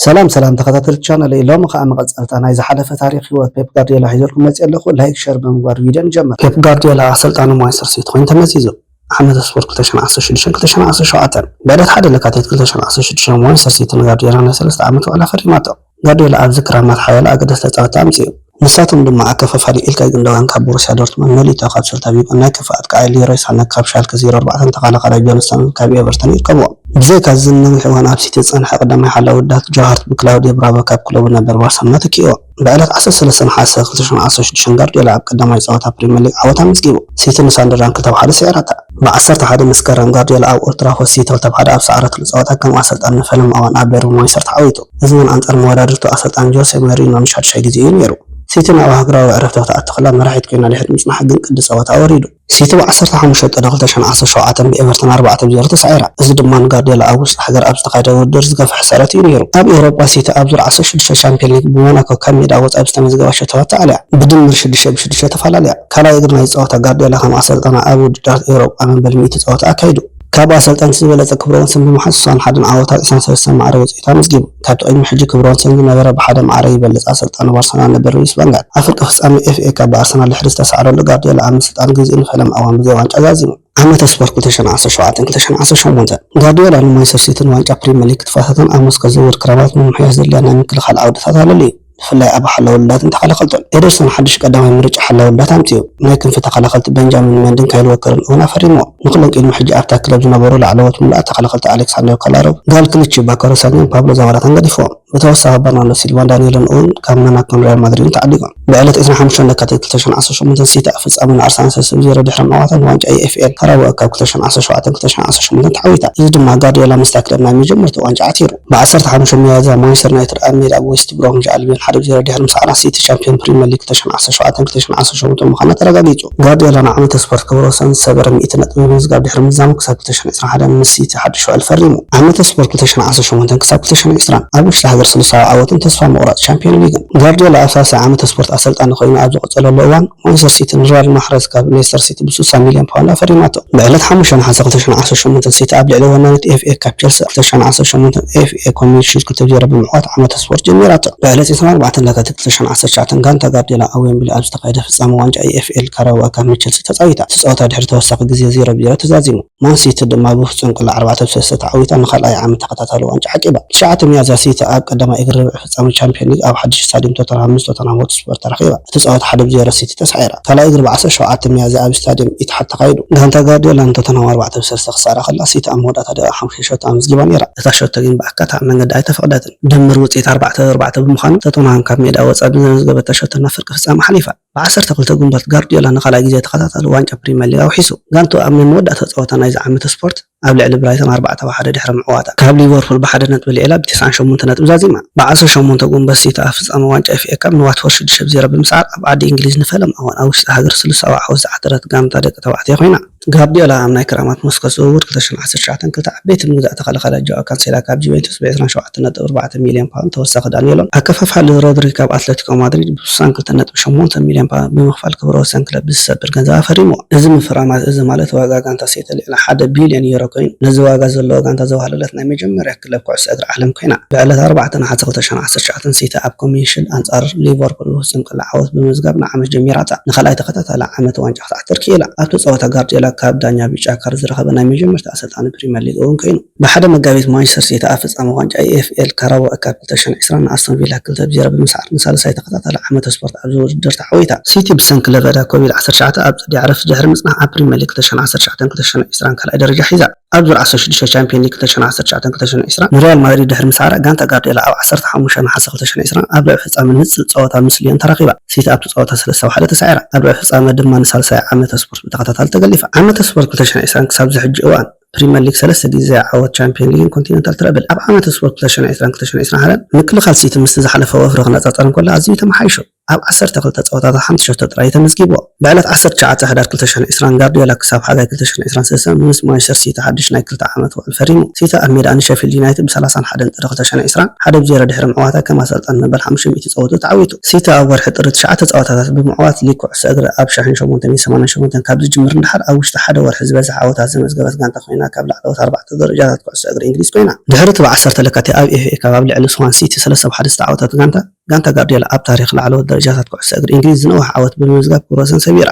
ሰላም ሰላም ተኸታተልቲ ቻነለይ፣ ሎሚ ከኣ መቐጸልታ ናይ ዝሓለፈ ታሪኽ ህይወት ፔፕ ጋርዲዮላ ሒዘልኩም መጽየ ኣለኹ። ላይክ፣ ሸር ብምግባር ቪድዮ ንጀምር። ፔፕ ጋርዲዮላ ኣሰልጣኒ ማንቸስተር ሲቲ ኮይኑ ተመዚዙ። ዓመተ ስፖርት ክልተ ሽሕን ዓሰርተ ሽዱሽተን ክልተ ሽሕን ዓሰርተ ሸውዓተን። ብዕለት ሓደ ለካቲት ክልተ ሽሕን ዓሰርተ ሽዱሽተን ማንቸስተር ሲቲ ንጋርዲዮላ ናይ ሰለስተ ዓመት ውዕል ኣፈሪማቶ። ጋርዲዮላ ኣብዚ ክራማት ሓያሎ ኣገደስቲ ተጻወትቲ ኣምጺኡ። ንሳቶም ድማ ኣከፋፋሊ ኢልካይ ጉንዶጋን ካብ ቦሩስያ ዶርትሙንድ፣ ኖሊቶ ካብ ሰልታ ቪጎን ናይ ክፍኣት ከኣ ሊሮይ ሳነ ካብ ሻልከ ዜሮ ኣርባዕተን ተኸላኻላይ ጆን ስቶንስ ካብ ኤቨርተን ይርከብዎም። ብዘይካ እዚ ንነዊሕ እዋን ኣብ ሲቲ ዝጸንሐ ቀዳማይ ሓላዊ ዳት ጆሃርት ብክላውዲዮ ብራቮ ካብ ክለቡ ነበር ባርሰሎና ተኪእዎ። ብዕለት ዓሰርተ ሰለስተ ነሓሰ ክልተ ሽሕን ዓሰርተ ሽዱሽተን ጋርዲዮላ ኣብ ቀዳማይ ጸወታ ፕሪምየር ሊግ ዓወት ኣመዝጊቡ። ሲቲ ንሳንደርላንድ ክልተ ብሓደ ስዒራታ። ብዓሰርተ ሓደ መስከረም ጋርዲዮላ ኣብ ኦልትራፎርድ ሲቲ ክልተ ብሓደ ኣብ ሰዓረትሉ ጸወታ ከም ኣሰልጣኒ ንፈለማ እዋን ኣብ ደርቢ ማንቸስተር ተዓዊቱ። እዚ እውን ኣንጻር መወዳድርቱ ኣሰልጣኒ ጆሴ ሞሪኖ ንሻድሻይ ግዜ እዩ ነይሩ። ሲቲ ናብ ሃገራዊ ዕረፍቲ ክትኣቱ ከላ መራሒት ኮይና ድሕሪ ምጽናሓ ግን ቅዲ ጸወታ ወሪዱ። ሲቲ ብዓሰርተ ሓሙሽተ ጥሪ ክልተ ሽሕን ዓሰርተ ሸውዓተን ብኤቨርተን ኣርባዕተ ብዜሮ ተሳዒራ። እዚ ድማ ንጋርዲዮላ ኣብ ውሽጢ ሃገር ኣብ ዝተኻየደ ውድድር ዝገፍሕ ስዕረት እዩ ነይሩ። ኣብ ኤውሮጳ ሲቲ ኣብ ዙር ዓሰርተ ሽዱሽተ ቻምፒዮን ሊግ ብሞናኮ ካብ ሜዳ ወጻኢ ብዝተመዝገባ ሸቶታት ተኣልያ። ብድምር ሽዱሽተ ብሽዱሽተ ተፈላለያ። ካልኣይ እግሪ ናይ ጸወታ ጋርዲዮላ ከም ኣሰልጣኒ ኣብ ውድድራት ኤውሮጳ መበል ሚእቲ ጸወታ ኣካይዱ። ካብ ኣሰልጠንቲ ዝበለጸ ክብረ ወሰን ብምሓዝ ስሳን ሓደን ዓወታት ዕስራን ሰለስተን ማዕረ ውጽኢት ኣመዝጊቡ። ካብቲ ቅድሚ ሕጂ ክብረ ወሰን ዝነበረ ብሓደ ማዕረ ይበልጽ ኣሰልጣኒ ባርሰሎና ነበር ሉዊስ ቫን ጋል። ኣብ ፍርቂ ፍጻመ ኤፍ ኤ ካፕ ብኣርሰናል ድሕሪ ዝተሳዕረሉ ጋርዲዮላ ኣብ ምስልጣን ግዜኡ ንፈለማ እዋን ብዘይ ዋንጫ ዛዚሙ። ዓመተ ስፖርት ክልተ ሽሕን ዓሰርተ ሸውዓተን ክልተ ሽሕን ዓሰርተ ሸሞንተን። ጋርዲዮላ ንማንቸስተር ሲቲን ዋንጫ ፕሪምየር ሊግ ክትፋታተን ኣብ መስኮት ዝውውር ክረማት ምምሕያሽ ዘድልያ ናይ ምክልኻል ዓውድታት ኣለልዩ። ብፍላይ ኣብ ሓላውልዳትን ተኸላኸልትን። ኤደርሰን ሓድሽ ቀዳማይ ምርጫ ሓላውልዳት ኣምጺኡ። ናይ ክንፊ ተኸላኸልቲ ቤንጃሚን መንድን ካይል ዎከርን እውን ኣፈሪምዎ። ንኹሎም ቅድሚ ሕጂ ኣብታ ክለብ ዝነበሩ ላዕለዎት ምሉኣት ተኸላኸልቲ ኣሌክሳንደር ኮላሮቭ፣ ጋል ክሊቺ፣ ባካሮ ሳኔን ፓብሎ ዛባላታን ገዲፍዎም። ብተወሳኺ በርናርዶ ሲልቫን ዳንኤልን እውን ካብ ሞናኮን ሪያል ማድሪድን ተዓዲጎም። ብዕለት ዕስራን ሓሙሽተን ለካቲት ክልተ ሽሕን ዓሰርተ ሸሞንተን ሲቲ ኣብ ፍጻመ ንኣርሰናል ሰለስተ ብ ዜሮ ድሕሪ ምዕዋታ ንዋንጫ ዩ ኤፍ ኤል ካራባኦ ካፕ ክልተ ሽሕን ዓሰርተ ሸውዓተን ክልተ ሽሕን ዓሰርተ ሸሞንተን ተዓዊታ። እዚ ድማ ጋርዲዮላ ምስታ ክለብ ናይ መጀመርታ ዋንጫ ዓቲሩ። ብዓሰርተ ሓሙሽተ ሚያዝያ ማንቸስተር ዩናይትድ ኣብ ሜዳ ኣብ ዌስት ብሮምዊች ኣልቢዮን ሓደ ብ ዜሮ ድሕሪ ምስዓራ ሲቲ ቻምፒዮን ፕሪምየር ሊግ ክልተ ሽሕን ዓሰርተ ሸውዓተን ክልተ ሽሕን ዓሰርተ ሸሞንተን ምዃና ተረጋጊጹ። ጋርዲዮላ ንዓመተ ስፖርት ክብረ ወሰን ዝሰበረ ሚእቲ ነጥቢ ብምምዝጋብ ድሕሪ ምዝዛሙ ክሳብ ክልተ ሽሕን ዕስራን ሓደን ምስ ሲቲ ሓድሽ ውዕል ፈሪሙ። ዓመተ ስፖርት ክልተ ሽሕን ዓሰርተ ሸሞንተን ክሳብ ክልተ ሽሕን ዕስራን ኣብ ውሽጢ ሃገር ስሉሳዊ ዓወትን ተስፋ ምቑራጽ ቻምፒዮን ሊግን። ጋርዲዮላ ኣብ ሳልሳይ ዓመተ ስፖርት ኣሰልጣኒ ኮይኑ ኣብ ዝቐጸለሉ እዋን ማንቸስተር ሲቲ ንሪያድ ማሕረዝ ካብ ሌስተር ሲቲ ብ ስሳ ሚልዮን ፓውንድ ኣፈሪማቶ። ብዕለት ሓሙሽተ ነሓሰ ክልተ ሽሕን ዓሰርተ ሸሞንተን ሲቲ ኣብ ልዕሊ ወናኒት ኤፍ ኤ ካፕ ቸልሲ ክልተ ሽሕን ዓሰርተ ሸሞንተን ኤፍ ኤ ኮምዩኒቲ ሺልድ ክልተ ብ ዜሮ ብምዕዋት ዓመተ ስፖርት ጀሚራቶ። ብዕለት ዕስራን ኣርባዕተን ለካቲት ክልተ ሽሕን ዓሰርተ ትሽዓተን ጋንታ ጋርዲዮላ ኣብ ዌምብሊ ኣብ ዝተኻየደ ፍጻመ ዋንጫ ዩ ኤፍ ኤል ካራባኦ ካፕ ንቸልሲ ተጻዊታ። እቲ ጸወታ ድሕሪ ተወሳኺ ግዜ ዜሮ ብ ዜሮ ተዛዚሙ። ማን ሲቲ ድማ ብፍጹም ቅላዕ ኣርባዕተ ብ ሰለስተ ተዓዊታ ንኻልኣይ ዓመት ተኸታታሊ ዋንጫ ዓቂባ። ትሽዓተ ሚያዝያ ሲቲ ኣብ ቀዳማይ እግሪ ርብዒ ፍጻመ ቻምፒዮን ሊግ ኣብ ሓድሽ ስታድየም ቶተንሃም ምስ ቶተንሃም ሆትስፐር ተራኺባ። እቲ ጸወታ ሓደ ብ ዜሮ ሲቲ ተሳዒራ። ካልኣይ እግሪ ብ ዓሰርተ ሸውዓተ ሚያዝያ ኣብ ስታድየም ኢትሓድ ተኻይዱ። ጋንታ ጋርዲዮላ ንቶተንሃም ኣርባዕተ ብ ሰለስተ ክሳዕራ ከላ፣ ሲቲ ኣብ መወዳእታ ደቂቕ ሓሙሽተ ሸቶ ኣመዝጊባ ነይራ። እታ ሸቶ ግን ብኣካታዕ መንገዲ ኣይተፈቕደትን። ድምር ውጽኢት ኣርባዕተ ብ ኣርባዕተ ብምዃኑ፣ ቶተንሃም ካብ ሜዳ ወጻኢ ብዘመዝገበታ ሸቶ ናብ ፍርቂ ፍጻመ ሓሊፋ። ብ ዓሰርተ ክልተ ጉንበት ጋርዲዮላ ንኻልኣይ ግዜ ተኸታታሊ ዋንጫ ፕሪምየር ሊግ ኣውሒሱ። ጋንትኡ ኣብ ናይ መወዳእታ ጸወታ ናይዚ ዓመተ ስፖርት ኣብ ልዕሊ ብራይተን ኣርባዕተ ብ ሓደ ድሕሪ ምዕዋታ፣ ካብ ሊቨርፑል ብሓደ ነጥቢ ልዒላ ብተስዓን ሸሞንተ ነጥቢ ዛዚማ። ብ ዓሰርተ ሸሞንተ ጉንበት ሲቲ ኣብ ፍጻመ ዋንጫ ኤፍ ኤ ካፕ ንዋትፎርድ ሽዱሽተ ብ ዜሮ ብምስዓር ኣብ ዓዲ እንግሊዝ ንፈለማ እዋን ኣብ ውሽጢ ሃገር ስሉሳዊ ዓወት ዝዓተረት ጋንታ ደቂ ተባዕትዮ ኮይና። ጋርዲዮላ ኣብ ናይ ክራማት መስኮት ዝውውር ክልተ ሽሕን ዓሰርተ ትሽዓተን ክልተ ዓበይቲ ምግዛእ ተኸላኻላይ ጆኣ ካንሴላ ካብ ጁቬንቱስ ብ ዕስራን ሸውዓተን ነጥቢ ኣርባዕተ ሚልዮን ፓውንድ፣ ተወሳኺ ዳንኤሎን ኣከፋፋሊ ሮድሪ ካብ ኣትለቲኮ ማድሪድ ብ ስሳን ክልተን ነጥቢ ሸሞንተ ሚልዮን ፓውንድ ብምኽፋል ክብረ ወሰን ክለብ ብዝሰብር ገንዘብ ኣፈሪምዎ። እዚ ምፍራማት እዚ ማለት ዋጋ ጋንታ ሲቲ ልዕሊ ሓደ ቢልዮን ዩሮ ኮይኑ፣ ነዚ ዋጋ ዘለዎ ጋንታ ዘዋህለለት ናይ መጀመርያ ክለብ ኩዕሶ እግሪ ዓለም ኮይና። ብዕለት ኣርባዕተ ነሓሰ ክልተ ሽሕን ዓሰርተ ትሽዓተን ሲቲ ኣብ ኮምዩኒቲ ሺልድ ኣንጻር ሊቨርፑል ብፍጹም ቅላዕ ዓወት ብምምዝጋብ ንዓመት ጀሚራታ። ንኻልኣይ ተኸታታሊ ዓመት ዋንጫ ክትዓትር ክኢላ። ኣብቲ ጸወታ ጋርዲዮላ ካብ ዳኛ ቢጫ ካርድ ዝረኸበ ናይ መጀመርታ ኣሰልጣኒ ፕሪምየር ሊግ እውን ኮይኑ። ብሓደ መጋቢት ማንቸስተር ሲቲ ኣብ ፍጻመ ዋንጫ ዩ ኤፍ ኤል ካራባኦ ካፕ ክልተ ሽሕን ዕስራን ንኣስቶን ቪላ ክልተ ብ ዜሮ ብምስዓር ንሳልሳይ ተኸታታሊ ዓመተ ስፖርት ኣብዚ ውድድር ተዓዊታ። ሲቲ ብሰንኪ ለበዳ ኮቪድ ዓሰርተ ትሽዓተ ኣብ ጽድያ ዕረፍቲ ድሕሪ ምጽናሕ ኣብ ፕሪምየር ሊግ ክልተ ሽሕን ዓሰርተ ትሽዓተን ክልተ ሽሕን ዕስራን ካልኣይ ደረጃ ሒዛ። ኣብ ዙር ዓሰርተ ሽዱሽተ ቻምፒዮን ሊግ ክልተ ሽሕን ዓሰርተ ትሽዓተን ክልተ ሽሕን ዕስራን ንሪያል ማድሪድ ድሕሪ ምስዓራ ጋንታ ጋርዲዮላ ኣብ ዓሰርተ ሓሙሽተ ነሓሰ ክልተ ሽሕን ዕስራን ኣብ ልዕሊ ፍጻመ ንጽል ጸወታ ምስ ሊዮን ተራኺባ። ሲቲ ኣብቲ ጸወታ ሰለስተ ብ ሓደ ተሳዒራ። ኣብ ልዕሊ ፍጻመ ድማ ንሳልሳይ ዓመተ ስፖርት ብተኸታታሊ ተገሊፋ። ዓመተ ስፖርት ክልተ ሽሕን ዕስራን ክሳብ ዝሕጂ እዋን ፕሪምየር ሊግ ሰለስተ ግዜ ዓወት ቻምፒዮን ሊግን ኮንቲነንታል ትረብል። ኣብ ዓመተ ስፖርት ክልተ ሽሕን ዕስራን ክልተ ሽሕን ዕስራን ሓደ ምክልኻል ሲቲ ምስቲ ዝሓለፈ ወፍሪ ክነጻጸር እንከሎ ኣዝዩ ተመሓይሹ። ኣብ ዓሰርተ ክልተ ጸወታታት ሓንቲ ሸቶ ጥራይ እዩ ተመዝጊብዎ። ብዕለት ዓሰርተ ትሽዓተ ሕዳር ክልተ ሽሕን ዕስራን ጋርዲዮላ ክሳብ ሓጋይ ክልተ ሽሕን ዕስራን ሰለስተን ምስ ማንቸስተር ሲቲ ሓድሽ ናይ ክልተ ዓመት ውዕል ፈሪሙ። ሲቲ ኣብ ሜዳ ንሸፊልድ ዩናይትድ ብ ሰላሳን ሓደን ጥሪ ክልተ ሽሕን ዕስራን ሓደ ብ ዜሮ ድሕሪ ምዕዋታ ከም ኣሰልጣኒ መበል ሓሙሽተ ሚእቲ ጸወትኡ ተዓዊቱ። ሲቲ ኣብ ወርሒ ጥሪ ትሽዓተ ጸወታታት ብምዕዋት ሊግ ኩዕሶ እግሪ ኣብ ሺሕን ሸሞንተ ሚእትን ሰማንያን ሸሞንተን ካብ ዝጅምር ንደሓር ኣብ ውሽጢ ሓደ ወርሒ ዝበዝሐ ዓወታት ዘመዝገበት ጋንታ ኮይና። ካብ ላዕለዎት ኣርባዕተ ደረጃታት ኩዕሶ እግሪ እንግሊዝ ኮይና። ድሕሪ እቲ ብ ዓሰርተ ለካቲት ኣብ ኤፍ ኤ ካፕ ኣብ ልዕሊ ስዋን ሲቲ ሰለስተ ብ ሓደ ዝተዓወተት ጋንታ፣ ጋንታ ጋርዲዮላ ኣብ ታሪኽ ላዕለዎት ደረጃታት ኩዕሶ እግሪ እንግሊዝ ዝነውሕ ዓወት ብምምዝጋብ ክብረ ወሰን ሰቢራ።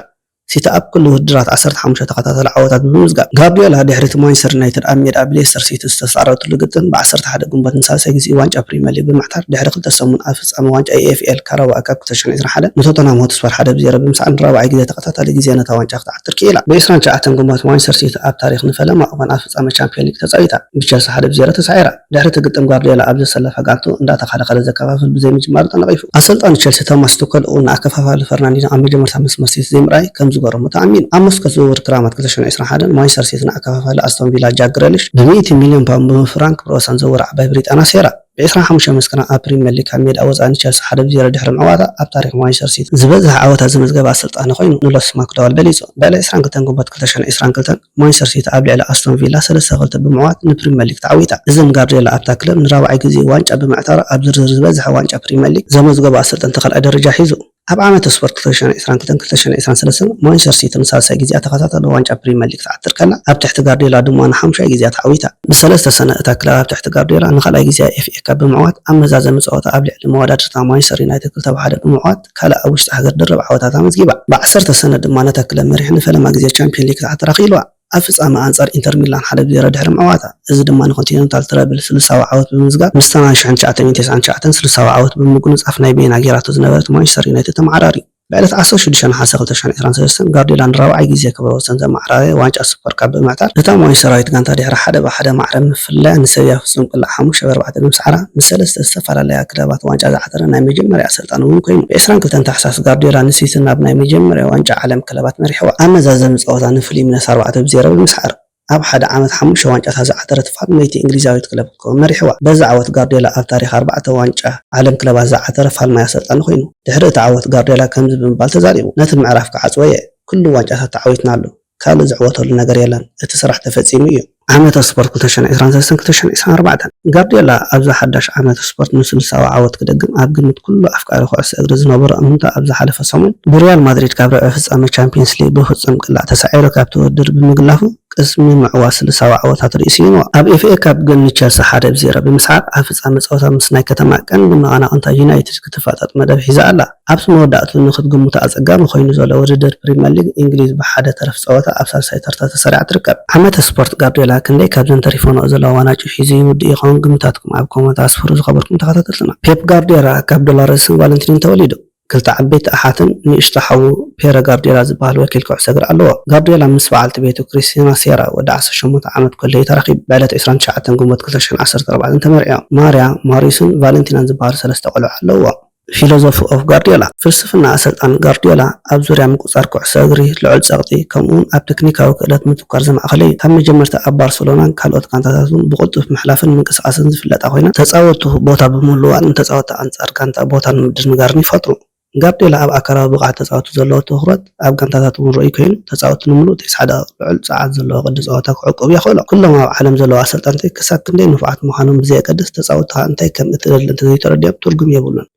ሲቲ ኣብ ኩሉ ውድድራት ዓሰርተ ሓሙሽተ ተኸታታሊ ዓወታት ብምምዝጋብ። ጋርዲዮላ ድሕሪ እቲ ማንቸስተር ዩናይትድ ኣብ ሜዳ ብሌስተር ሲቲ ዝተሳዕረትሉ ግጥም ብ ዓሰርተ ሓደ ግንቦት ንሳልሳይ ግዜ ዋንጫ ፕሪምየር ሊግ ብምዕታር ድሕሪ ክልተ ሰሙን ኣብ ፍጻመ ዋንጫ ኤ ኤፍ ኤል ካራባኦ ካፕ ክልተ ሽሕን ዕስራን ሓደን ንቶተንሃም ሆትስፐር ሓደ ብ ዜሮ ብምስዓር ንራብዓይ ግዜ ተኸታታሊ ግዜ ነታ ዋንጫ ክትዓትር ክኢላ። ብ ዕስራን ትሽዓተን ግንቦት ማንቸስተር ሲቲ ኣብ ታሪኽ ንፈለማ እዋን ኣብ ፍጻመ ቻምፒዮን ሊግ ተጻዊታ ብቸልሲ ሓደ ብ ዜሮ ተሳዒራ። ድሕሪ እቲ ግጥም ጋርዲዮላ ኣብ ዘሰለፋ ጋንትኡ እንዳተኸላኸለ ዘከፋፍል ብዘይምጅማሩ ተነቒፉ። ኣሰልጣኒ ቸልሲ ቶማስ ቱከል እውን ንኣከፋፋሊ ፈርናንዲኖ ኣብ መጀመርታ መስመር ሲቲ ዘይምርኣይ ከም ዝገረሞ ተኣሚኑ። ኣብ መስኮት ዝውውር ክራማት ክልተ ሽሕን ዕስራን ሓደን ማንቸስተር ሲቲ ንኣከፋፋሊ ኣስቶን ቪላ ጃክ ግሪሊሽ ብ ሚእቲ ሚልዮን ፓውንድ ብምፍራም ክብረ ወሰን ዝውውር ዓባይ ብሪጣንያ ሰይራ። ብ ዕስራን ሓሙሽተን መስከረም ኣብ ፕሪምየር ሊግ ካብ ሜዳ ወጻኢ ንቸልሲ ሓደ ብ ዜሮ ድሕሪ ምዕዋታ ኣብ ታሪኽ ማንቸስተር ሲቲ ዝበዝሕ ዓወታት ዘመዝገበ ኣሰልጣኒ ኮይኑ ንሎስ ማክዳዋል በሊጹ። ብዕሊ ዕስራን ክልተን ግንቦት ክልተ ሽሕን ዕስራን ክልተን ማንቸስተር ሲቲ ኣብ ልዕሊ ኣስቶን ቪላ ሰለስተ ክልተ ብምዕዋት ንፕሪምየር ሊግ ተዓዊታ። እዚ ንጋርዲዮላ ኣብታ ክለብ ንራብዓይ ግዜ ዋንጫ ብምዕታሩ ኣብ ዝርዝር ዝበዝሐ ዋንጫ ፕሪምየር ሊግ ዘመዝገቡ ኣሰልጠንቲ ካልኣይ ደረጃ ሒዙ። ኣብ ዓመተ ስፖርት ክልተ ሽሕን ዕስራን ክልተን ክልተ ሽሕን ዕስራን ሰለስተን ማንቸስተር ሲቲ ንሳልሳይ ግዜኣ ተኸታታሊ ዋንጫ ፕሪምየር ሊግ ትዓትር ከላ፣ ኣብ ትሕቲ ጋርዲዮላ ድማ ንሓሙሻይ ግዜኣ ተዓዊታ። ብሰለስተ ሰነ እታ ክለብ ኣብ ትሕቲ ጋርዲዮላ ንኻልኣይ ግዜኣ ኤፍ ኤ ካፕ ብምዕዋት ኣብ መዛዘሚ ጸወታ ኣብ ልዕሊ መወዳድርታ ማንቸስተር ዩናይትድ ክልተ ብ ሓደ ብምዕዋት ካልእ ኣብ ውሽጢ ሃገር ድርብ ዓወታት ኣመዝጊባ። ብ ዓሰርተ ሰነ ድማ ነታ ክለብ መሪሑ ንፈለማ ግዜ ቻምፒዮን ሊግ ክትዓትራ ክኢልዋ። ኣብ ፍጻመ ኣንጻር ኢንተር ሚላን ሓደ ብ ዜሮ ድሕሪ ምዕዋታ፣ እዚ ድማ ንኮንቲነንታል ትረብል ስሉሳዊ ዓወት ብምምዝጋብ ምስታ ናይ ሽሕን ትሽዓተ ሚእትን ተስዓን ትሽዓተን ስሉሳዊ ዓወት ብምጉንጻፍ ናይ በይና ጌራቶ ዝነበረት ማንቸስተር ዩናይትድ ተመዓራርዩ። ብዕለት ዓሰርተ ሽዱሽተ ነሓሰ ክልተ ሽሕን ዕስራን ሰለስተን ጋርዲዮላ ንራብዓይ ግዜ ክብረ ወሰን ዘመዓራረየ ዋንጫ ሱፐር ካፕ ብምዕታር እታ ማንቸስተራዊት ጋንታ ድሕሪ ሓደ ብ ሓደ ማዕረ ምፍልላያ ንሰብያ ፍጹም ቅላዕ ሓሙሽተ ብ ኣርባዕተ ብምስዓራ ምስ ሰለስተ ዝተፈላለያ ክለባት ዋንጫ ዝዓተረ ናይ መጀመርያ ኣሰልጣኒ እውን ኮይኑ። ብ ዕስራን ክልተን ታሕሳስ ጋርዲዮላ ንሲቲ ናብ ናይ መጀመርያ ዋንጫ ዓለም ክለባት መሪሕዋ። ኣብ መዛዘሚ ጸወታ ንፍሉሚነስ ኣርባዕተ ብ ዜሮ ብምስዓር ኣብ ሓደ ዓመት ሓሙሽተ ዋንጫታት ዝዓተረት ፋልመይቲ እንግሊዛዊት ክለብ ክትከውን መሪሕዋ። በዚ ዓወት ጋርዲዮላ ኣብ ታሪኽ ኣርባዕተ ዋንጫ ዓለም ክለባት ዝዓተረ ፋልማይ ኣሰልጣኒ ኮይኑ። ድሕሪ እቲ ዓወት ጋርዲዮላ ከምዚ ብምባል ተዛሪቡ፣ ነቲ ምዕራፍ ክዓጽዎ እየ። ኩሉ ዋንጫታት ተዓዊትናሉ። ካልእ ዝዕወተሉ ነገር የለን። እቲ ስራሕ ተፈጺሙ እዩ። ዓመተ ስፖርት ክልተ ሽሕን ዕስራን ሰለስተን ክልተ ሽሕን ዕስራን ኣርባዕተን ጋርዲዮላ ኣብዚ ሓዳሽ ዓመተ ስፖርት ንስሉሳዊ ዓወት ክደግም ኣብ ግምት ኩሉ ኣፍቃሪ ኩዕሶ እግሪ ዝነበሮ እምንታ ኣብ ዝሓለፈ ሰሙን ብሪያል ማድሪድ ካብ ርብዒ ፍጻመ ቻምፒየንስ ሊግ ብፍጹም ቅላዕ ተሳዒሩ ካብቲ ውድድር ብምግላፉ ቅስሚ ምዕዋት ስሉሳዊ ዓወታት ርእዩ ስኢንዎ። ኣብ ኤፍ ኤ ካፕ ግን ንቸልሲ ሓደ ብ ዜሮ ብምስዓር ኣብ ፍጻመ ጸወታ ምስ ናይ ከተማ ቀንዲ መቐናቕንታ ዩናይትድ ክትፋጠጥ መደብ ሒዛ ኣላ። ኣብዚ መወዳእትኡ ንኽትግምቶ ኣጸጋሚ ኮይኑ ዘሎ ውድድር ፕሪምየር ሊግ እንግሊዝ ብሓደ ተረፍ ጸወታ ኣብ ሳልሳይ ተርታ ተሰሪዓ ትርከብ። ዓመተ ስፖርት ጋርዲዮላ ክንደይ ካብዘን ተሪፈንኦ ዘለዋ ዋንጫ ሒዙ ይውድእ ይኸውን? ግምታትኩም ኣብ ኮመንት ኣስፍሩ። ዝኸበርኩም ተኸታተልትና፣ ፔፕ ጋርዲዮላ ካብ ዶሎረስን ቫለንቲንን ተወሊዱ። ክልተ ዓበይቲ ኣሓትን ንእሽቶ ሓዉ ፔረ ጋርዲዮላ ዝበሃል ወኪል ኩዕሶ እግሪ ኣለዎ። ጋርዲዮላ ምስ በዓልቲ ቤቱ ክሪስቲና ሴራ ወዲ ዓሰርተ ሸሞንተ ዓመት ከሎ እዩ ተራኺቡ። ብዕለት ዕስራን ትሽዓተን ግንቦት ክልተ ሽሕን ዓሰርተ ኣርባዕተን ተመርዕዮም። ማርያ፣ ማሪስን ቫለንቲናን ዝበሃሉ ሰለስተ ቆልዑ ኣለውዎ። ፊሎዞፊ ኦፍ ጋርዲዮላ፣ ፍልስፍና ኣሰልጣኒ ጋርዲዮላ ኣብ ዙርያ ምቁጽጻር ኩዕሶ እግሪ፣ ልዑል ጸቕጢ፣ ከምኡውን ኣብ ቴክኒካዊ ክእለት ምትኳር ዘማእከለ እዩ። ካብ መጀመርታ ኣብ ባርሰሎናን ካልኦት ጋንታታትን ብቕልጡፍ ምሕላፍን ምንቅስቓስን ዝፍለጣ ኮይና፣ ተጻወትቱ ቦታ ብምልዋጥን ተጻወትቲ ኣንጻር ጋንታ ቦታ ንምድንጋርን ይፈጥሩ። ጋርዲዮላ ኣብ ኣካላዊ ብቕዓት ተጻወትቲ ዘለዎ ትኹረት ኣብ ጋንታታት እውን ርኡይ ኮይኑ፣ ተጻወትቲ ንምሉእ ቴስሓደ ልዑል ጸዓት ዘለዎ ቅዲ ጸወታ ክዕቅቡ የኽእሎም። ኩሎም ኣብ ዓለም ዘለዉ ኣሰልጠንቲ ክሳብ ክንደይ ንፉዓት ምዃኖም ብዘየገድስ፣ ተጻወትቲ ከኣ እንታይ ከም እትደሊ እንተዘይተረዲኦም ትርጉም የብሉን።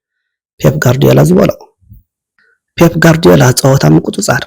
ፔፕ ጋርዲዮላ ዝበሎ። ፔፕ ጋርዲዮላ ጸወታ ምቁጽጻር።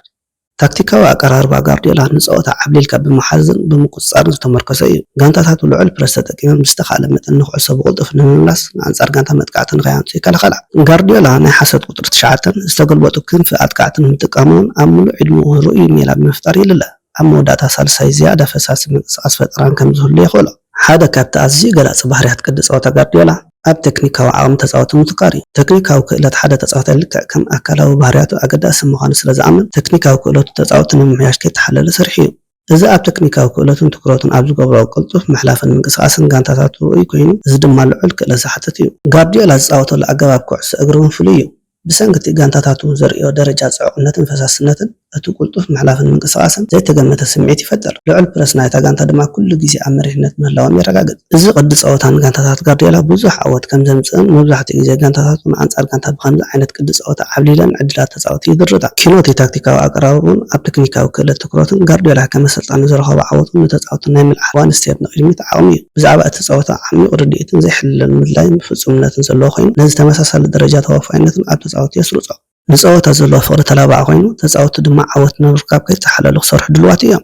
ታክቲካዊ ኣቀራርባ ጋርዲዮላ ንጸወታ ዓብሊልካ ብምሓዝን ብምቁጽጻርን ዝተመርኮሰ እዩ። ጋንታታቱ ልዑል ፕረስ ተጠቂሞም ብዝተኻእለ መጠን ንኩዕሶ ብቕልጡፍ ንምምላስ ንኣንጻር ጋንታ መጥቃዕቲ ንኸይኣምጽኡ ይከላኸላ። ጋርዲዮላ ናይ ሓሶት ቁጽሪ ትሽዓተን ዝተገልበጡ ክንፊ ኣጥቃዕትን ምጥቃሙን ኣብ ምሉእ ዕድመኡ ርኡይ ሜላ ብምፍጣር ይልለ። ኣብ መወዳእታ ሳልሳይ ዝያዳ ፈሳሲ ምንቅስቓስ ፈጠራን ከም ዝህሉ የኽእሎ። ሓደ ካብቲ ኣዝዩ ገላጺ ባህርያት ቅዲ ጸወታ ጋርዲዮላ ኣብ ቴክኒካዊ ዓቕሚ ተጻወቲ ምትኳር እዩ። ቴክኒካዊ ክእለት ሓደ ተጻዋታይ ልክዕ ከም ኣካላዊ ባህርያቱ ኣገዳሲ ምዃኑ ስለ ዝኣምን፣ ቴክኒካዊ ክእለቱ ተጻወቲ ንምምሕያሽ ከይተሓለለ ሰሪሑ እዩ። እዚ ኣብ ቴክኒካዊ ክእለቱን ትኹረቱን ኣብ ዝገብሮ ቅልጡፍ ምሕላፍን ምንቅስቓስን ጋንታታቱ ርኡይ ኮይኑ፣ እዚ ድማ ልዑል ክእለት ዝሓትት እዩ። ጋርዲዮላ ዝጻወተሉ ኣገባብ ኩዕሶ እግሪ እውን ፍሉይ እዩ። ብሰንኪ እቲ ጋንታታቱ ዘርእዮ ደረጃ ጽዑቕነትን ፈሳስነትን፣ እቲ ቅልጡፍ ምሕላፍን ምንቅስቓስን ዘይተገመተ ስምዒት ይፈጥር። ልዑል ፕረስ ናይታ ጋንታ ድማ ኩሉ ግዜ ኣብ መሪሕነት ምህላዎም የረጋግጽ። እዚ ቅዲ ጸወታ ንጋንታታት ጋርዲዮላ ብዙሕ ዓወት ከም ዘምጽእን መብዛሕትኡ ግዜ ጋንታታቱ ንኣንጻር ጋንታ ብኸምዚ ዓይነት ቅዲ ጸወታ ዓብሊለን ዕድላት ተጻወቲ ይድርታ። ኪኖቲ ታክቲካዊ ኣቀራርባኡን ኣብ ቴክኒካዊ ክእለት ትኹረቱን ጋርዲዮላ ከም ኣሰልጣኒ ዝረኸቦ ዓወት እውን ንተጻወቲ ናይ ምልኣሕ ዋን ስቴፕ ንቕድሚት ዓቕሚ እዩ። ብዛዕባ እቲ ጸወታ ዓሚቕ ርድኢትን ዘይሕለል ምድላይን ፍጹምነትን ዘለዎ ኮይኑ፣ ነዚ ተመሳሳሊ ደረጃ ተወፋይነትን ኣብ ተጻወቲ የስርጾ። ንጸወታ ዘለዎ ፍቕሪ ተላባዒ ኮይኑ፣ ተጻወትቲ ድማ ዓወት ንምርካብ ከይተሓለሉ ክሰርሑ ድሉዋት እዮም።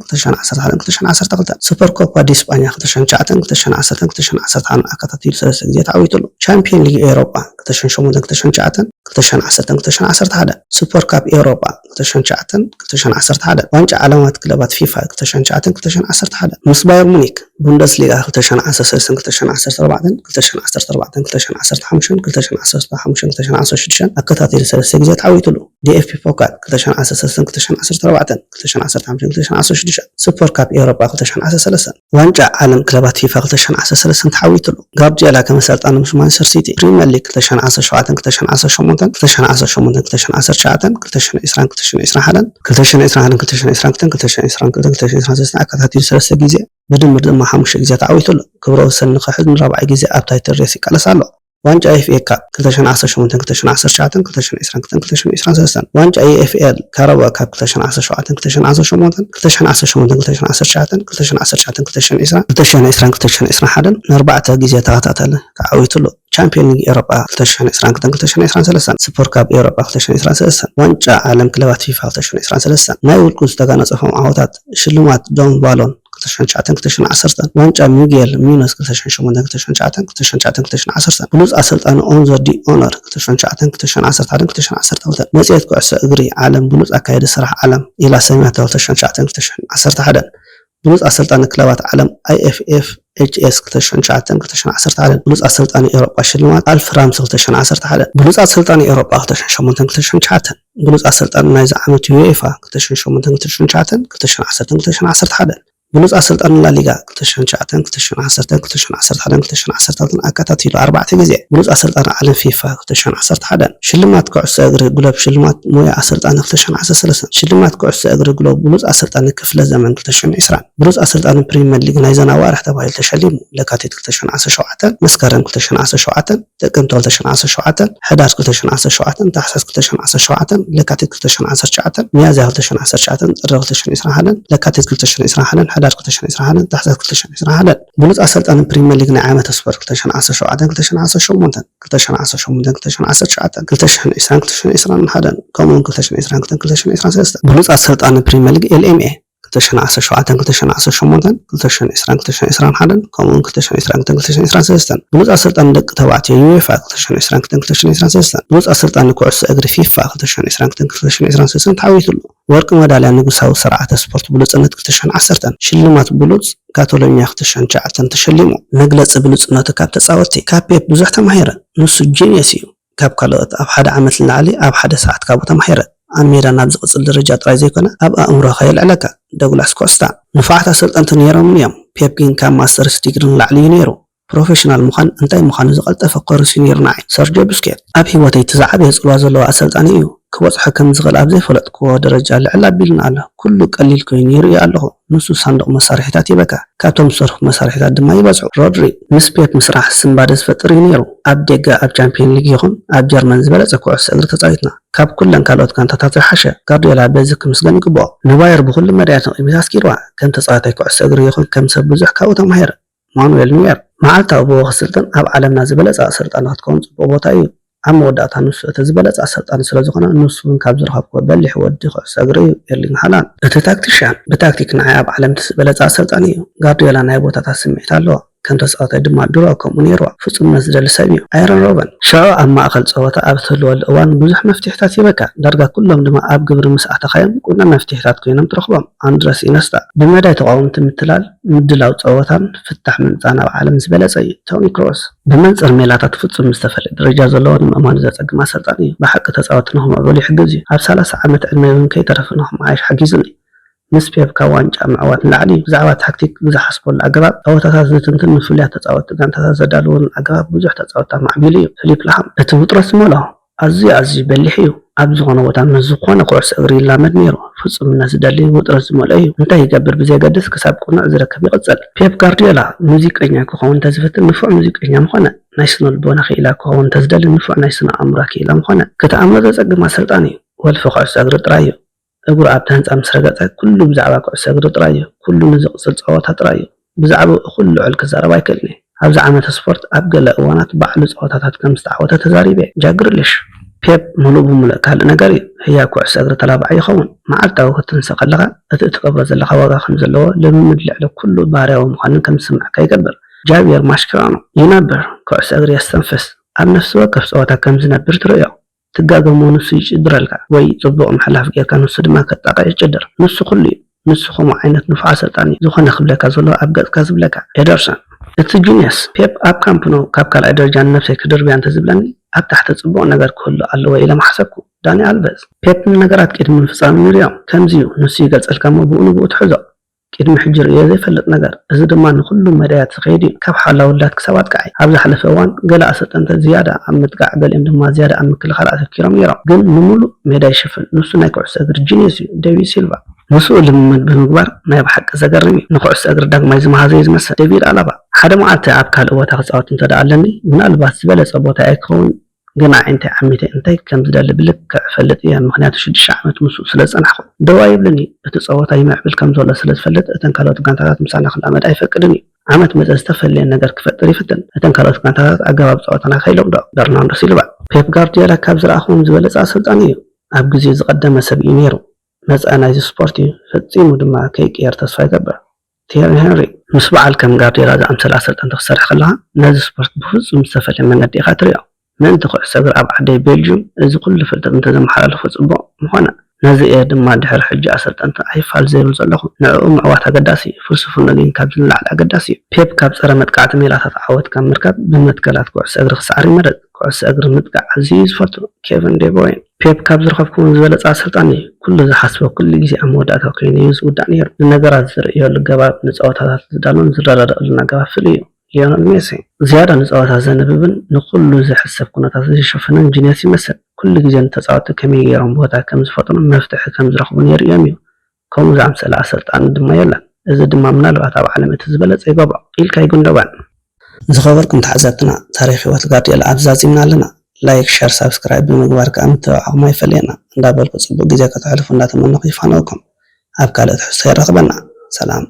ክልተ ሽሕን ዓሰርተ ሓደን ክልተ ሽሕን ዓሰርተ ክልተን፣ ሱፐር ኮፓ ዲ ስጳኛ ክልተ ሽሕን ትሽዓተን ክልተ ሽሕን ዓሰርተን ክልተ ሽሕን ዓሰርተ ሓደን ኣካታቲሉ ሰለስተ ግዜ ተዓዊቱሉ። ቻምፒዮን ሊግ ኤውሮጳ ክልተ ሽሕን ሸሞንተን ክልተ ሽሕን ትሽዓተን ክልተ ሽሕን ዓሰርተን ክልተ ሽሕን ዓሰርተ ሓደን፣ ሱፐር ካፕ ኤውሮጳ ክልተ ሽሕን ትሽዓተን ክልተ ሽሕን ዓሰርተ ሓደን፣ ዋንጫ ዓለማት ክለባት ፊፋ ክልተ ሽሕን ትሽዓተን ክልተ ሽሕን ዓሰርተ ሓደን፣ ምስ ባየር ሙኒክ ቡንደስሊጋ ክልተ ሽሕን ዓሰርተ ሰለስተን ክልተ ሽሕን ዓሰርተ ኣርባዕተን ክልተ ሽሕን ዓሰርተ ኣርባዕተን ክልተ ሽሕን ዓሰርተ ሓሙሽተን ክልተ ሽሕን ዓሰርተ ሓሙሽተን ክልተ ሽሕን ዓሰርተ ሽዱሽተን ኣካታቲሉ ሰለስተ ግዜ ተዓዊቱሉ። ዲ ኤፍ ቢ ፖካል ክልተ ሽሕን ዓሰርተ ሰለስተን ክልተ ሽሕን ዓሰርተ ኣርባዕተን ክልተ ሽሕን ዓሰርተ ሓሙሽተን ክልተ ሽሕን ዓሰርተ ሽዱሽተን፣ ሱፐር ካፕ ኤውሮጳ ክልተ ሽሕን ዓሰርተ ሰለስተን፣ ዋንጫ ዓለም ክለባት ፊፋ ክልተ ሽሕን ዓሰርተ ሰለስተን ተዓዊቱሉ። ጋርዲዮላ ከም ኣሰልጣኒ ምስ ማንቸስተር ሲቲ ፕሪምየር ሊግ ክልተ ሽሕን ዓሰርተ ሸውዓተን ክልተ ሽሕን ዓሰርተ ሸሞንተን ክልተ ሽሕን ዓሰርተ ሸሞንተን ክልተ ሽሕን ዓሰርተ ትሽዓተን ክልተ ሽሕን ዕስራን ክልተ ሽሕን ዕስራን ሓደን ክልተ ሽሕን ዕስራን ሓደን ክልተ ሽሕን ዕስራን ክልተን ክልተ ሽሕን ዕስራን ሰለስተን ኣካታቲሉ ሰለስተ ግዜ ብድምር ድማ ሓሙሽተ ግዜ ተዓዊቱሉ። ክብረ ወሰን ንኽሕዝ ንራብዓይ ግዜ ኣብ ታይትል ሬስ ይቃለስ ኣሎ። ዋንጫ ኤፍ ኤ ካፕ ክልተ ሽሕን ዓሰርተ ሸሞንተን ክልተ ሽሕን ዓሰርተ ትሽዓተን ክልተ ሽሕን ዕስራን ክልተን ክልተ ሽሕን ዕስራን ሰለስተን፣ ዋንጫ ዩ ኤፍ ኤል ካራባኦ ካፕ ክልተ ሽሕን ዓሰርተ ሸውዓተን ክልተ ሽሕን ዓሰርተ ሸሞንተን ክልተ ሽሕን ዓሰርተ ሸሞንተን ክልተ ሽሕን ዓሰርተ ትሽዓተን ክልተ ሽሕን ዓሰርተ ትሽዓተን ክልተ ሽሕን ዕስራን ክልተ ሽሕን ዕስራን ክልተ ሽሕን ዕስራን ሓደን ንኣርባዕተ ግዜ ተኸታተሊ ተዓዊቱሉ። ቻምፒዮን ሊግ ኤውሮጳ ክልተ ሽሕን ዕስራን ክልተን ክልተ ሽሕን ዕስራን ሰለስተን፣ ሱፐር ካፕ ኤውሮጳ ክልተ ሽሕን ዕስራን ሰለስተን፣ ዋንጫ ዓለም ክለባት ፊፋ ክልተ ሽሕን ዕስራን ሰለስተን፣ ናይ ውልቁ ዝተጋነጸፎም ዓወታት ሽልማት ዶን ባሎን ክልተ ሽሕን ትሽዓተን ክልተ ሽሕን ዓሰርተን፣ ዋንጫ ሚጌል ሚኖስ ክልተ ሽሕን ሸሞንተን ክልተ ሽሕን ትሽዓተን ክልተ ሽሕን ትሽዓተን ክልተ ሽሕን ዓሰርተን፣ ብሉጽ ኣሰልጣኒ ኦን ዘ ዲ ኦነር ክልተ ሽሕን ትሽዓተን ክልተ ሽሕን ዓሰርተ ሓደን ክልተ ሽሕን ዓሰርተ ክልተን፣ መጽሔት ኩዕሶ እግሪ ዓለም ብሉጽ ኣካያዲ ስራሕ ዓለም ኢላ ሰምያቶ ክልተ ሽሕን ትሽዓተን ክልተ ሽሕን ዓሰርተ ሓደን፣ ብሉጽ ኣሰልጣኒ ክለባት ዓለም ኣይ ኤፍ ኤፍ ኤች ኤስ ክልተ ሽሕን ትሽዓተን ክልተ ሽሕን ዓሰርተ ሓደን፣ ብሉጽ ኣሰልጣኒ ኤውሮጳ ሽልማት ኣልፍ ራምስ ክልተ ሽሕን ዓሰርተ ሓደን፣ ብሉጽ ኣሰልጣኒ ኤውሮጳ ክልተ ሽሕን ሸሞንተን ክልተ ሽሕን ትሽዓተን፣ ብሉጽ ኣሰልጣኒ ናይዚ ዓመት ዩኤፋ ክልተ ሽሕን ሸሞንተን ክልተ ሽሕን ትሽዓተን ክልተ ሽሕን ዓሰርተን ክልተ ሽሕን ዓሰርተ ሓደን፣ ብሉጽ ኣሰልጣኒ ላሊጋ ክልተ ሽሕን ትሽዓተን ክልተ ሽሕን ዓሰርተን ክልተ ሽሕን ዓሰርተ ሓደን ክልተ ሽሕን ዓሰርተ ክልተን ኣካታቲሉ ኣርባዕተ ግዜ፣ ብሉጽ ኣሰልጣኒ ዓለም ፊፋ ክልተ ሽሕን ዓሰርተ ሓደን፣ ሽልማት ኩዕሶ እግሪ ግሎብ ሽልማት ሞያ ኣሰልጣኒ ክልተ ሽሕን ዓሰርተ ሰለስተን፣ ሽልማት ኩዕሶ እግሪ ግሎብ ብሉጽ ኣሰልጣኒ ክፍለ ዘመን ክልተ ሽሕን ዕስራን፣ ብሉጽ ኣሰልጣኒ ፕሪምየር ሊግ ናይዘን ኣዋርሕ ተባሂሉ ተሸሊሙ። ለካቲት ክልተ ሽሕን ዓሰርተ ሸውዓተን፣ መስከረም ክልተ ሽሕን ዓሰርተ ሸውዓተን፣ ጥቅምቲ ክልተ ሽሕን ዓሰርተ ሸውዓተን፣ ሕዳር ክልተ ሽሕን ዓሰርተ ሸውዓተን፣ ታሕሳስ ክልተ ሽሕን ዓሰርተ ሸውዓተን፣ ለካቲት ክልተ ሽሕን ዓሰርተ ትሽዓተን፣ ሚያዝያ ክልተ ሽሕን ዓሰርተ ትሽዓተን፣ ጥሪ ክልተ ሽሕን ዕስራን ሓደን፣ ለካቲት ክልተ ሽሕን ዕስራን ሓደን፣ ሕዳር ክልተ ሽሕን ዕስራን ሓደን፣ ታሕሳስ ክልተ ሽሕን ዕስራን ሓደን። ብሉጽ ኣሰልጣኒ ፕሪምየር ሊግ ናይ ዓመተ ስፖርት ክልተ ሽሕን ዓሰርተ ሸውዓተን ክልተ ሽሕን ዓሰርተ ሸሞንተን፣ ክልተ ሽሕን ዓሰርተ ሸሞንተን ክልተ ሽሕን ዓሰርተ ትሽዓተን፣ ክልተ ሽሕን ዕስራን ክልተ ሽሕን ዕስራን ሓደን፣ ከምኡውን ክልተ ሽሕን ዕስራን ክልተን ክልተ ሽሕን ዕስራን ሰለስተን። ብሉጽ ኣሰልጣኒ ፕሪምየር ሊግ ኤል ኤም ኤ ክልተ ሽሕን ዓሰርተ ሸውዓተን ክልተ ሽሕን ዓሰርተ ሸሞንተን፣ ክልተ ሽሕን ዕስራን ክልተ ሽሕን ዕስራን ሓደን፣ ከምኡውን ክልተ ሽሕን ዕስራን ክልተን ክልተ ሽሕን ዕስራን ሰለስተን። ብሉጽ ኣሰልጣኒ ደቂ ተባዕትዮ ዩኤፋ ክልተ ሽሕን ዕስራን ክልተን ክልተ ሽሕን ዕስራን ሰለስተን። ብሉጽ ኣሰልጣኒ ኩዕሶ እግሪ ፊፋ ክልተ ሽሕን ዕስራን ክልተን ክልተ ሽሕን ዕስራን ሰለስተን ተዓዊቱሉ። ወርቂ መዳልያ ንጉሳዊ ስርዓተ ስፖርት ብሉጽነት ክልተ ሽሕን ዓሰርተን፣ ሽልማት ብሉጽ ካቶሎኛ ክልተ ሽሕን ትሽዓተን ተሸሊሙ። መግለጺ ብሉጽነቱ ካብ ተጻወትቲ፣ ካብ ፔፕ ብዙሕ ተማሂረ። ንሱ ጂንየስ እዩ። ካብ ካልኦት ኣብ ሓደ ዓመት ንላዕሊ ኣብ ሓደ ሰዓት ካብኡ ተማሂረ። ኣብ ሜዳ ናብ ዝቕጽል ደረጃ ጥራይ ዘይኮነ፣ ኣብ ኣእምሮኻ የልዕለካ። ዶግላስ ኮስታ። ንፉዓት ኣሰልጠንቲ ነይሮምን እዮም። ፔፕ ግን ካብ ማስተርስ ዲግሪ ንላዕሊ እዩ ነይሩ። ፕሮፌሽናል ምዃን እንታይ ምዃኑ ዝቐልጠፈ ኮርስ እዩ ነይሩ ንዓይ። ሰርጆ ቡስኬት። ኣብ ህይወተይ እቲ ዝዓበየ ጽልዋ ዘለዎ ኣሰልጣኒ እዩ። ክበጽሖ ከም ዝኽእል ኣብ ዘይፈለጥክዎ ደረጃ ልዕል ኣቢሉኒ ኣሎ። ኩሉ ቀሊል ኮይኑ ይርእዮ ኣለኹ። ንሱ ሳንዱቕ መሳርሒታት ይህበካ። ካብቶም ዝሰርሑ መሳርሒታት ድማ ይበዝሑ። ሮድሪ። ምስ ፔፕ ምስራሕ ስንባደ ዝፈጥር እዩ ነይሩ። ኣብ ደገ ኣብ ቻምፒየን ሊግ ይኹን ኣብ ጀርመን ዝበለጸ ኩዕሶ እግሪ ተጻዊትና። ካብ ኩለን ካልኦት ጋንታታት ዝሓሸ። ጋርዲዮላ በዚ ክምስገን ይግብኦ። ንባየር ብኹሉ መዳያት ነቒሚታ ኣስጊርዋ። ከም ተጻዋታይ ኩዕሶ እግሪ ይኹን ከም ሰብ ብዙሕ ካብኡ ተማሂረ። ማኑኤል ኑየር። መዓልታዊ ብኡ ክስልጥን ኣብ ዓለምና ዝበለጸ ኣሰልጣኒ ክትከውን ጽቡቕ ቦታ እዩ። ኣብ መወዳእታ ንሱ እቲ ዝበለጸ ኣሰልጣኒ ስለ ዝኾነ፣ ንሱ እውን ካብ ዝረኸብክዎ በሊሕ ወዲ ኩዕሶ እግሪ እዩ። ኤርሊንግ ሃላንድ። እቲ ታክቲሽያን። ብታክቲክ ንዓይ ኣብ ዓለም እቲ ዝበለጸ ኣሰልጣኒ እዩ። ጋርዲዮላ ናይ ቦታታት ስምዒት ኣለዎ። ከም ተጻዋታይ ድማ ድሮ ከምኡ ነይርዋ። ፍጹምነት ዝደሊ ሰብ እዩ። ኣየርን ሮበን። ሽዑ ኣብ ማእከል ጸወታ ኣብ እትህልወሉ እዋን ብዙሕ መፍትሒታት ይህበካ። ዳርጋ ኩሎም ድማ ኣብ ግብሪ ምስ ኣእተኻዮም ቁኑዕ መፍትሒታት ኮይኖም ትረኽቦም። ኣንድረስ ኢነስታ። ብመዳይ ተቓወምቲ ምትላል፣ ምድላው ጸወታን ፍታሕ ምምጻእን ኣብ ዓለም ዝበለጸ እዩ። ቶኒ ክሮስ። ብመንጽር ሜላታት ፍጹም ዝተፈልየ ደረጃ ዘለዎ ንምእማኑ ዘጸግም ኣሰልጣኒ እዩ። ብሓቂ ተጻወትቲ ንኽምዕብሉ ይሕግዝ እዩ። ኣብ ሰላሳ ዓመት ዕድመይ እውን ከይተረፈ ንኽመሓየሽ ሓጊዙኒ። ምስ ፔፕ ካብ ዋንጫ ምዕዋት ንላዕሊ እዩ። ብዛዕባ ታክቲክ ብዝሓስበሉ ኣገባብ፣ ጸወታታት ዝትንትን ንፍሉያት ተጻወትቲ ጋንታታት ዘዳልወሉን ኣገባብ ብዙሕ ተጻወትቲ ኣማዕቢሉ እዩ። ፊሊፕ ላሃም እቲ ውጥረት ዝመልኦ ኣዝዩ ኣዝዩ በሊሕ እዩ። ኣብ ዝኾነ ቦታ ምስ ዝኾነ ኩዕሶ እግሪ ይላመድ ነይሩ። ፍጹምነት ዝደሊ ውጥረት ዝመልኦ እዩ። እንታይ ይገብር ብዘየገድስ ክሳብ ቅኑዕ ዝረከብ ይቕጽል። ፔፕ ጋርዲዮላ ሙዚቀኛ ክኸውን እንተዝፍትን ንፉዕ ሙዚቀኛ ምኾነ። ናይ ስነ ልቦና ክኢላ ክኸውን እንተዝደሊ ንፉዕ ናይ ስነ ኣእምሮ ክኢላ ምኾነ። ክትኣምኖ ዘጸግም ኣሰልጣኒ እዩ። ወልፊ ኩዕሶ እግሪ ጥራይ እዩ። እግሩ ኣብቲ ህንጻ ምስ ረገጸ ኩሉ ብዛዕባ ኩዕሶ እግሪ ጥራይ እዩ። ኩሉ ንዝቕጽል ጸወታ ጥራይ እዩ። ብዛዕባኡ እኹል ልዑል ክዛረብ ኣይክእልን እየ። ኣብዚ ዓመተ ስፖርት ኣብ ገለ እዋናት ባዕሉ ጸወታታት ከም ዝተዓወተ ተዛሪበ እየ። ጃክ ግሪሊሽ፣ ፔፕ ምሉእ ብምሉእ ካልእ ነገር እዩ። ህያው ኩዕሶ እግሪ ተላባዒ ይኸውን። መዓልታዊ ክትንሰ ከለኻ እቲ እትገብሮ ዘለኻ ዋጋ ከም ዘለዎ፣ ልምምድ ልዕሊ ኩሉ ባህርያዊ ምዃንን ከም ዝስምዓካ ይገብር። ጃቪየር ማስኬራኖ፣ ይነብር፣ ኩዕሶ እግሪ የስተንፍስ። ኣብ ነፍሲ ወከፍ ጸወታ ከም ዝነብር ትርእዮ። ትጋገሞ ንሱ ይጭድረልካ፣ ወይ ጽቡቕ ምሕላፍ ጌርካ ንሱ ድማ ከጣቕዕ ይጭድር። ንሱ ኩሉ እዩ። ንሱ ከምኡ ዓይነት ንፉዕ ኣሰልጣኒ እዩ። ዝኾነ ክብለካ ዘሎ ኣብ ገጽካ ዝብለካ። ኤደርሰን፣ እቲ ጂንየስ ፔፕ ኣብ ካምፕ ኑ ካብ ካልኣይ ደረጃ ንነብሰይ ክድርብያ እንተዝብለኒ፣ ኣብ ታሕቲ ጽቡቕ ነገር ክህሉ ኣለዎ ኢለ ምሓሰብኩ። ዳኒ ኣልቨዝ፣ ፔፕ ንነገራት ቅድሚ ምፍጻሞም ይርእዮም። ከምዚ እዩ፣ ንሱ ይገልጸልካ እሞ ብኡ ንብኡ ትሕዞ። ቅድሚ ሕጂ ርእዮ ዘይፈልጥ ነገር። እዚ ድማ ንኹሉ መዳያት ዝኸይድ እዩ። ካብ ሓላ ውላድ ክሳብ ኣጥቃዓይ። ኣብ ዝሓለፈ እዋን ገለ ኣሰልጠንቲ ዝያዳ ኣብ ምጥቃዕ፣ ገሊኦም ድማ ዝያዳ ኣብ ምክልኻል ኣተኲሮም ነይሮም። ግን ንምሉእ ሜዳ ይሽፍን። ንሱ ናይ ኩዕሶ እግሪ ጂንየስ እዩ። ዴቪድ ሲልቫ። ምስኡ ልምምድ ብምግባር ናይ ብሓቂ ዘገርም እዩ። ንኩዕሶ እግሪ ዳግማይ ዝመሃዘ እዩ ዝመስል። ዴቪድ ኣላባ። ሓደ መዓልቲ ኣብ ካልእ ቦታ ክጻወት እንተ ደኣ ኣለኒ፣ ምናልባት ዝበለጸ ቦታ ኣይክኸውን፣ ግን ኣዒንተይ ዓሚተ እንታይ ከም ዝደሊ ብልክዕ እፈልጥ እየ፣ ምኽንያቱ ሽዱሽተ ዓመት ምስኡ ስለ ዝጸናሕኩ። ደው ኣይብልን እዩ። እቲ ጸወታ ይምዕብል ከም ዘሎ ስለ ዝፈልጥ፣ እተን ካልኦት ጋንታታት ምሳና ክላመዳ ኣይፈቅድን እዩ። ዓመት መጸ ዝተፈለየ ነገር ክፈጥር ይፍትን። እተን ካልኦት ጋንታታት ኣገባብ ጸወታና ከይለምዶ። በርናርዶ ሲልቫ። ፔፕ ጋርዲዮላ ካብ ዝረኣኹዎም ዝበለጸ ኣሰልጣኒ እዩ። ኣብ ግዜኡ ዝቐደመ ሰብ እዩ ነይሩ። መጻኢ ናይዚ ስፖርት እዩ። ፈጺሙ ድማ ከይቅየር ተስፋ ይገብር። ቲየሪ ሄንሪ። ምስ በዓል ከም ጋርዲዮላ ዝኣምሰለ ኣሰልጠንቲ ክትሰርሕ ከለኻ፣ ነዚ ስፖርት ብፍጹም ዝተፈልየ መገዲ ኢኻ ትርእዮ። ምእንቲ ኩዕሶ እግሪ ኣብ ዓደይ ቤልጅዩም እዚ ኩሉ ፍልጠት እንተዘመሓላልፉ ጽቡቕ ምኾነ። ነዚ እየ ድማ ድሕሪ ሕጂ ኣሰልጠንቲ ኣይፋል ዘይብል ዘለኹ። ንዕኡ ምዕዋት ኣገዳሲ እዩ። ፍልስፍንኡ ግን ካብዚ ንላዕሊ ኣገዳሲ እዩ። ፔፕ ካብ ጸረ መጥቃዕቲ ሜላታት ዓወት ካብ ምርካብ ብመትከላት ኩዕሶ እግሪ ክስዓር ይመርጽ። ኩዕሶ እግሪ ምጥቃዕ ኣዝዩ እዩ ዝፈቱ። ኬቨን ዴ ብሮይን። ፔፕ ካብ ዝረኸብኩዎም ዝበለጸ ኣሰልጣኒ እዩ። ኩሉ ዝሓስቦ ኩሉ ግዜ ኣብ መወዳእታ ኮይኑ እዩ ዝውዳእ ነይሩ። ንነገራት ዝርእየሉ ኣገባብ፣ ንጸወታታት ዝዳሎን ዝረዳድኣሉን ኣገባብ ፍሉይ እዩ። ሊዮነል ሜሲ። ዝያዳ ንጸወታ ዘንብብን ንኹሉ ዝሕሰብ ኩነታት ዝሽፍንን ጂንየስ ይመስል። ኩሉ ግዜ ንተጻወትቲ ከመይ ገይሮም ቦታ ከም ዝፈጥሩን መፍትሒ ከም ዝረኽቡን የርእዮም እዩ። ከምኡ ዝኣምሰለ ኣሰልጣኒ ድማ የለን። እዚ ድማ ምናልባት ኣብ ዓለም እቲ ዝበለጸ ይገብሮ ኢልካይ ጉንዶጋን። ዝኸበርኩም ተዓዘብትና፣ ታሪኽ ህይወት ጋርዲዮላ ኣብዚ ዛዚምና ኣለና። ላይክ፣ ሸር፣ ሳብስክራይብ ብምግባር ከኣ ምትብባዕኩም ኣይፈለየና እንዳበልኩ ጽቡቕ ግዜ ከተሕልፉ እንዳተመነኹ ይፋነወኩም። ኣብ ካልእ ትሕዝቶ የራኽበና። ሰላም።